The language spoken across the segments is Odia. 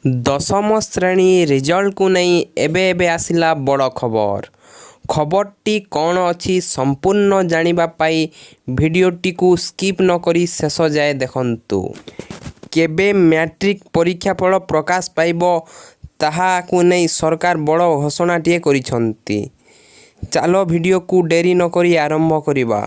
ଦଶମ ଶ୍ରେଣୀ ରେଜଲ୍ଟକୁ ନେଇ ଏବେ ଏବେ ଆସିଲା ବଡ଼ ଖବର। ଖବରଟି କ'ଣ ଅଛି, ସମ୍ପୂର୍ଣ୍ଣ ଜାଣିବା ପାଇଁ ଭିଡ଼ିଓଟିକୁ ସ୍କିପ୍ ନକରି ଶେଷ ଯାଏ ଦେଖନ୍ତୁ। କେବେ ମ୍ୟାଟ୍ରିକ୍ ପରୀକ୍ଷା ଫଳ ପ୍ରକାଶ ପାଇବ, ତାହାକୁ ନେଇ ସରକାର ବଡ଼ ଘୋଷଣାଟିଏ କରିଛନ୍ତି। ଚାଲ, ଭିଡ଼ିଓକୁ ଡେରି ନକରି ଆରମ୍ଭ କରିବା।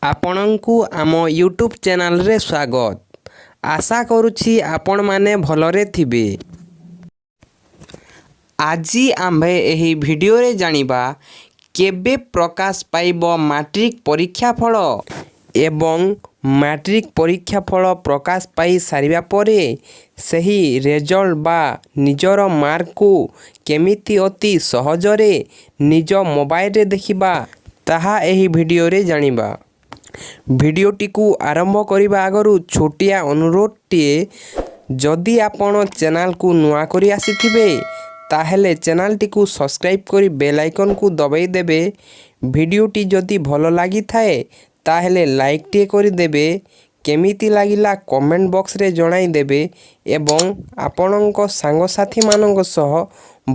ଆପଣଙ୍କୁ ଆମ ୟୁଟ୍ୟୁବ୍ ଚ୍ୟାନେଲରେ ସ୍ୱାଗତ। ଆଶା କରୁଛି ଆପଣମାନେ ଭଲରେ ଥିବେ। ଆଜି ଆମ୍ଭେ ଏହି ଭିଡ଼ିଓରେ ଜାଣିବା, କେବେ ପ୍ରକାଶ ପାଇବ ମାଟ୍ରିକ ପରୀକ୍ଷା ଫଳ ଏବଂ ମାଟ୍ରିକ ପରୀକ୍ଷା ଫଳ ପ୍ରକାଶ ପାଇ ସାରିବା ପରେ ସେହି ରେଜଲ୍ଟ ବା ନିଜର ମାର୍କକୁ କେମିତି ଅତି ସହଜରେ ନିଜ ମୋବାଇଲରେ ଦେଖିବା, ତାହା ଏହି ଭିଡ଼ିଓରେ ଜାଣିବା। ଭିଡ଼ିଓଟିକୁ ଆରମ୍ଭ କରିବା ଆଗରୁ ଛୋଟିଆ ଅନୁରୋଧଟିଏ, ଯଦି ଆପଣ ଚ୍ୟାନେଲକୁ ନୂଆ କରି ଆସିଥିବେ, ତାହେଲେ ଚ୍ୟାନେଲଟିକୁ ସବସ୍କ୍ରାଇବ୍ କରି ବେଲ୍ ଆଇକନ୍କୁ ଦବାଇ ଦେବେ। ଭିଡ଼ିଓଟି ଯଦି ଭଲ ଲାଗିଥାଏ, ତାହେଲେ ଲାଇକ୍ଟିଏ କରିଦେବେ। କେମିତି ଲାଗିଲା କମେଣ୍ଟ ବକ୍ସରେ ଜଣାଇଦେବେ ଏବଂ ଆପଣଙ୍କ ସାଙ୍ଗସାଥିମାନଙ୍କ ସହ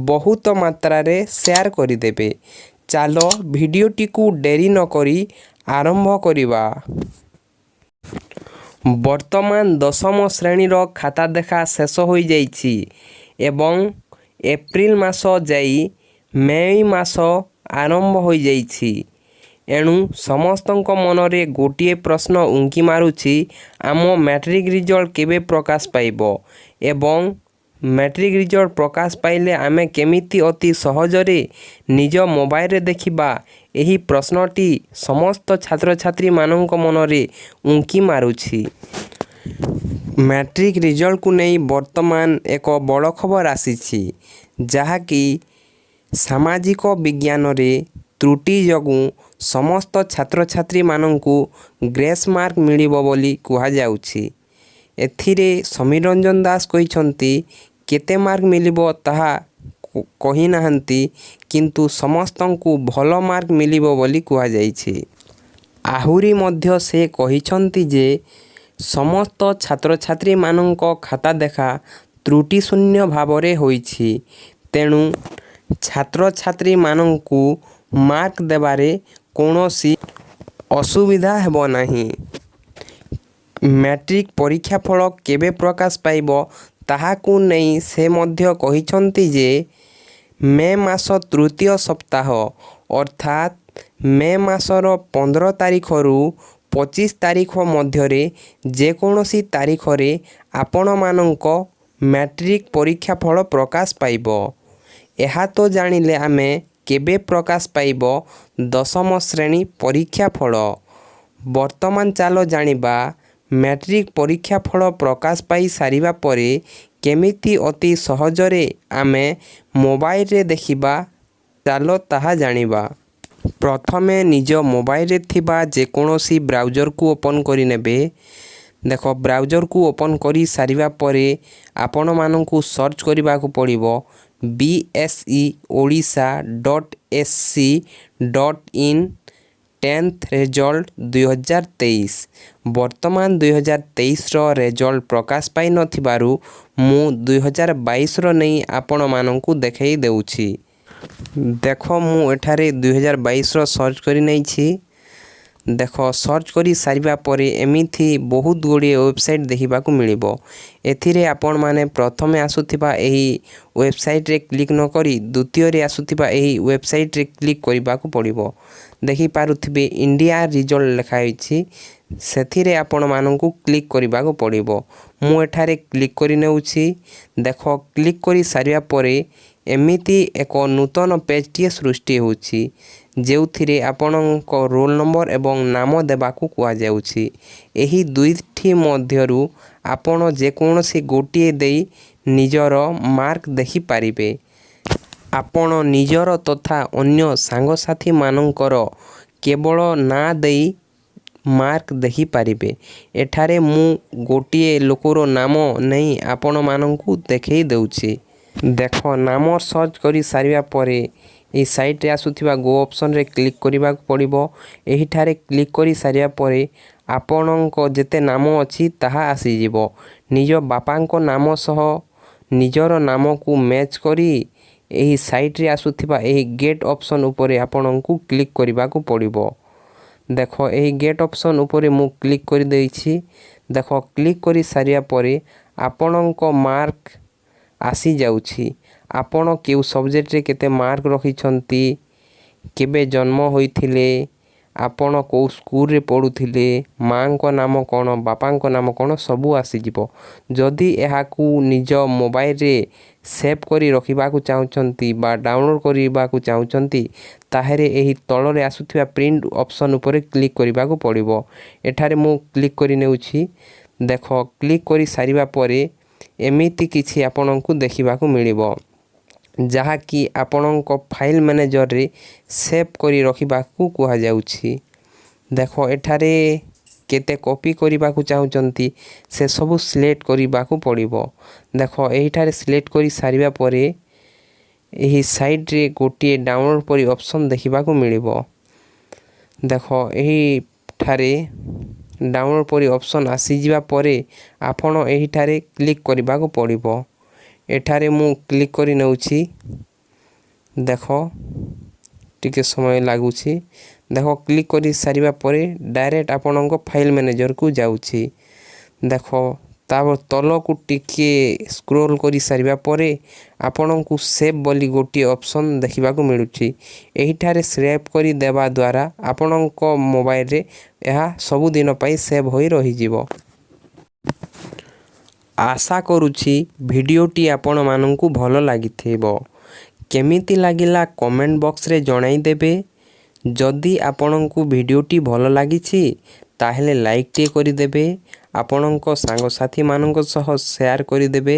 ବହୁତ ମାତ୍ରାରେ ସେୟାର କରିଦେବେ। ଚାଲ, ଭିଡ଼ିଓଟିକୁ ଡେରି ନକରି ଆରମ୍ଭ କରିବା। ବର୍ତ୍ତମାନ ଦଶମ ଶ୍ରେଣୀର ଖାତା ଦେଖା ଶେଷ ହୋଇଯାଇଛି ଏବଂ ଏପ୍ରିଲ ମାସ ଯାଇ ମେ ମାସ ଆରମ୍ଭ ହୋଇଯାଇଛି। ଏଣୁ ସମସ୍ତଙ୍କ ମନରେ ଗୋଟିଏ ପ୍ରଶ୍ନ ଉଙ୍କି ମାରୁଛି, ଆମ ମ୍ୟାଟ୍ରିକ୍ ରିଜଲ୍ଟ କେବେ ପ୍ରକାଶ ପାଇବ ଏବଂ ମ୍ୟାଟ୍ରିକ୍ ରିଜଲ୍ଟ ପ୍ରକାଶ ପାଇଲେ ଆମେ କେମିତି ଅତି ସହଜରେ ନିଜ ମୋବାଇଲରେ ଦେଖିବା? ଏହି ପ୍ରଶ୍ନଟି ସମସ୍ତ ଛାତ୍ରଛାତ୍ରୀମାନଙ୍କ ମନରେ ଉଙ୍କି ମାରୁଛି। ମ୍ୟାଟ୍ରିକ୍ ରିଜଲ୍ଟକୁ ନେଇ ବର୍ତ୍ତମାନ ଏକ ବଡ଼ ଖବର ଆସିଛି, ଯାହାକି ସାମାଜିକ ବିଜ୍ଞାନରେ ତ୍ରୁଟି ଯୋଗୁଁ ସମସ୍ତ ଛାତ୍ରଛାତ୍ରୀମାନଙ୍କୁ ଗ୍ରେସ୍ ମାର୍କ ମିଳିବ ବୋଲି କୁହାଯାଉଛି। ଏଥିରେ ସମୀର ରଞ୍ଜନ ଦାଶ କହିଛନ୍ତି, କେତେ ମାର୍କ ମିଳିବ ତାହା କହିନାହାନ୍ତି, କିନ୍ତୁ ସମସ୍ତଙ୍କୁ ଭଲ ମାର୍କ ମିଳିବ ବୋଲି କୁହାଯାଇଛି। ଆହୁରି ମଧ୍ୟ ସେ କହିଛନ୍ତି ଯେ ସମସ୍ତ ଛାତ୍ରଛାତ୍ରୀମାନଙ୍କ ଖାତା ଦେଖା ତ୍ରୁଟିଶୂନ୍ୟ ଭାବରେ ହୋଇଛି, ତେଣୁ ଛାତ୍ରଛାତ୍ରୀମାନଙ୍କୁ ମାର୍କ ଦେବାରେ କୌଣସି ଅସୁବିଧା ହେବ ନାହିଁ। ମ୍ୟାଟ୍ରିକ୍ ପରୀକ୍ଷା ଫଳ କେବେ ପ୍ରକାଶ ପାଇବ, ତାହାକୁ ନେଇ ସେ ମଧ୍ୟ କହିଛନ୍ତି ଯେ ମେ ମାସ ତୃତୀୟ ସପ୍ତାହ, ଅର୍ଥାତ୍ ମେ ମାସର 15 ତାରିଖରୁ 25 ତାରିଖ ମଧ୍ୟରେ ଯେକୌଣସି ତାରିଖରେ ଆପଣମାନଙ୍କ ମ୍ୟାଟ୍ରିକ୍ ପରୀକ୍ଷା ଫଳ ପ୍ରକାଶ ପାଇବ। ଏହା ତ ଜାଣିଲେ ଆମେ କେବେ ପ୍ରକାଶ ପାଇବ ଦଶମ ଶ୍ରେଣୀ ପରୀକ୍ଷା ଫଳ। ବର୍ତ୍ତମାନ ଚାଲ ଜାଣିବା, ମ୍ୟାଟ୍ରିକ୍ ପରୀକ୍ଷା ଫଳ ପ୍ରକାଶ ପାଇ ସାରିବା ପରେ କେମିତି ଅତି ସହଜରେ ଆମେ ମୋବାଇଲରେ ଦେଖିବା। ଚାଲ, ତାହା ଜାଣିବା। ପ୍ରଥମେ ନିଜ ମୋବାଇଲରେ ଥିବା ଯେକୌଣସି ବ୍ରାଉଜରକୁ ଓପନ୍ କରିନେବେ। ଦେଖ, ବ୍ରାଉଜରକୁ ଓପନ୍ କରି ସାରିବା ପରେ ଆପଣମାନଙ୍କୁ ସର୍ଚ୍ଚ କରିବାକୁ ପଡ଼ିବ bseodisha.ac.in tenth result 2023। ବର୍ତ୍ତମାନ 2023ର ରେଜଲ୍ଟ ପ୍ରକାଶ ପାଇନଥିବାରୁ ମୁଁ 2022ର ନେଇ ଆପଣମାନଙ୍କୁ ଦେଖାଇ ଦେଉଛି। ଦେଖ, ମୁଁ ଏଠାରେ 2022ର ସର୍ଚ୍ଚ କରି ନେଇଛି। ଦେଖ, ସର୍ଚ୍ଚ କରି ସାରିବା ପରେ ଏମିତି ବହୁତ ଗୁଡ଼ିଏ ୱେବସାଇଟ୍ ଦେଖିବାକୁ ମିଳିବ। ଏଥିରେ ଆପଣମାନେ ପ୍ରଥମେ ଆସୁଥିବା ଏହି ୱେବସାଇଟ୍ରେ କ୍ଲିକ୍ ନକରି ଦ୍ୱିତୀୟରେ ଆସୁଥିବା ଏହି ୱେବସାଇଟ୍ରେ କ୍ଲିକ୍ କରିବାକୁ ପଡ଼ିବ। ଦେଖିପାରୁଥିବେ, ଇଣ୍ଡିଆ ରିଜଲ୍ଟ ଲେଖା ହୋଇଛି, ସେଥିରେ ଆପଣମାନଙ୍କୁ କ୍ଲିକ୍ କରିବାକୁ ପଡ଼ିବ। ମୁଁ ଏଠାରେ କ୍ଲିକ୍ କରି ନେଉଛି। ଦେଖ, କ୍ଲିକ୍ କରି ସାରିବା ପରେ ଏମିତି ଏକ ନୂତନ ପେଜ୍ଟିଏ ସୃଷ୍ଟି ହେଉଛି, ଯେଉଁଥିରେ ଆପଣଙ୍କ ରୋଲ୍ ନମ୍ବର ଏବଂ ନାମ ଦେବାକୁ କୁହାଯାଉଛି। ଏହି ଦୁଇଟି ମଧ୍ୟରୁ ଆପଣ ଯେକୌଣସି ଗୋଟିଏ ଦେଇ ନିଜର ମାର୍କ ଦେଖିପାରିବେ। ଆପଣ ନିଜର ତଥା ଅନ୍ୟ ସାଙ୍ଗସାଥିମାନଙ୍କର କେବଳ ନାଁ ଦେଇ ମାର୍କ ଦେଖିପାରିବେ। ଏଠାରେ ମୁଁ ଗୋଟିଏ ଲୋକର ନାମ ନେଇ ଆପଣମାନଙ୍କୁ ଦେଖାଇ ଦେଉଛି। ଦେଖ, ନାମ ସର୍ଚ୍ଚ କରି ସାରିବା ପରେ ଏହି ସାଇଟ୍ରେ ଆସୁଥିବା ଗୋ ଅପସନ୍ରେ କ୍ଲିକ୍ କରିବାକୁ ପଡ଼ିବ। ଏହିଠାରେ କ୍ଲିକ୍ କରି ସାରିବା ପରେ ଆପଣଙ୍କ ଯେତେ ନାମ ଅଛି, ତାହା ଆସିଯିବ। ନିଜ ବାପାଙ୍କ ନାମ ସହ ନିଜର ନାମକୁ ମ୍ୟାଚ୍ କରି ଏହି ସାଇଟ୍ରେ ଆସୁଥିବା ଏହି ଗେଟ୍ ଅପସନ୍ ଉପରେ ଆପଣଙ୍କୁ କ୍ଲିକ୍ କରିବାକୁ ପଡ଼ିବ। ଦେଖ, ଏହି ଗେଟ୍ ଅପସନ୍ ଉପରେ ମୁଁ କ୍ଲିକ୍ କରିଦେଇଛି। ଦେଖ, କ୍ଲିକ୍ କରି ସାରିବା ପରେ ଆପଣଙ୍କ ମାର୍କ ଆସିଯାଉଛି। ଆପଣ କେଉଁ ସବଜେକ୍ଟରେ କେତେ ମାର୍କ ରଖିଛନ୍ତି, କେବେ ଜନ୍ମ ହୋଇଥିଲେ, ଆପଣ କେଉଁ ସ୍କୁଲରେ ପଢ଼ୁଥିଲେ, ମାଆଙ୍କ ନାମ କ'ଣ, ବାପାଙ୍କ ନାମ କ'ଣ, ସବୁ ଆସିଯିବ। ଯଦି ଏହାକୁ ନିଜ ମୋବାଇଲରେ ସେଭ୍ କରି ରଖିବାକୁ ଚାହୁଁଛନ୍ତି ବା ଡାଉନଲୋଡ଼୍ କରିବାକୁ ଚାହୁଁଛନ୍ତି, ତାହେଲେ ଏହି ତଳରେ ଆସୁଥିବା ପ୍ରିଣ୍ଟ ଅପସନ୍ ଉପରେ କ୍ଲିକ୍ କରିବାକୁ ପଡ଼ିବ। ଏଠାରେ ମୁଁ କ୍ଲିକ୍ କରି ନେଉଛି। ଦେଖ, କ୍ଲିକ୍ କରି ସାରିବା ପରେ ଏମିତି କିଛି ଆପଣଙ୍କୁ ଦେଖିବାକୁ ମିଳିବ, ଯାହାକି ଆପଣଙ୍କ ଫାଇଲ୍ ମ୍ୟାନେଜରରେ ସେଭ୍ କରି ରଖିବାକୁ କୁହାଯାଉଛି। ଦେଖ, ଏଠାରେ କେତେ କପି କରିବାକୁ ଚାହୁଁଛନ୍ତି, ସେସବୁ ସିଲେକ୍ଟ କରିବାକୁ ପଡ଼ିବ। ଦେଖ, ଏହିଠାରେ ସିଲେକ୍ଟ କରି ସାରିବା ପରେ ଏହି ସାଇଡ଼୍ରେ ଗୋଟିଏ ଡାଉନଲୋଡ଼୍ ପରି ଅପସନ୍ ଦେଖିବାକୁ ମିଳିବ। ଦେଖ, ଏହିଠାରେ ଡାଉନଲୋଡ଼୍ ପରି ଅପସନ୍ ଆସିଯିବା ପରେ ଆପଣ ଏହିଠାରେ କ୍ଲିକ୍ କରିବାକୁ ପଡ଼ିବ। ଏଠାରେ ମୁଁ କ୍ଲିକ୍ କରି ନେଉଛି। ଦେଖ, ଟିକେ ସମୟ ଲାଗୁଛି। ଦେଖ, କ୍ଲିକ୍ କରି ସାରିବା ପରେ ଡାଇରେକ୍ଟ ଆପଣଙ୍କ ଫାଇଲ୍ ମ୍ୟାନେଜରକୁ ଯାଉଛି। ଦେଖ, ତା ତଳକୁ ଟିକିଏ ସ୍କ୍ରୋଲ୍ କରି ସାରିବା ପରେ ଆପଣଙ୍କୁ ସେଭ୍ ବୋଲି ଗୋଟିଏ ଅପସନ୍ ଦେଖିବାକୁ ମିଳୁଛି। ଏହିଠାରେ ସେଭ୍ କରି ଦେବା ଦ୍ୱାରା ଆପଣଙ୍କ ମୋବାଇଲରେ ଏହା ସବୁଦିନ ପାଇଁ ସେଭ୍ ହୋଇ ରହିଯିବ। ଆଶା କରୁଛି ଭିଡ଼ିଓଟି ଆପଣମାନଙ୍କୁ ଭଲ ଲାଗିଥିବ। କେମିତି ଲାଗିଲା, କମେଣ୍ଟ ବକ୍ସରେ ଜଣାଇଦେବେ। ଯଦି ଆପଣଙ୍କୁ ଭିଡ଼ିଓଟି ଭଲ ଲାଗିଛି, ତାହେଲେ ଲାଇକ୍ଟିଏ କରିଦେବେ, ଆପଣଙ୍କ ସାଙ୍ଗସାଥିମାନଙ୍କ ସହ ସେୟାର କରିଦେବେ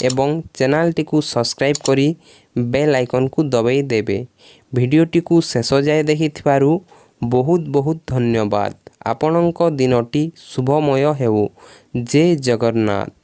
ଏବଂ ଚ୍ୟାନେଲଟିକୁ ସବସ୍କ୍ରାଇବ୍ କରି ବେଲ୍ ଆଇକନ୍କୁ ଦବାଇ ଦେବେ। ଭିଡ଼ିଓଟିକୁ ଶେଷ ଯାଏ ଦେଖିଥିବାରୁ ବହୁତ ବହୁତ ଧନ୍ୟବାଦ। ଆପଣଙ୍କ ଦିନଟି ଶୁଭମୟ ହେଉ। ଜୟ ଜଗନ୍ନାଥ।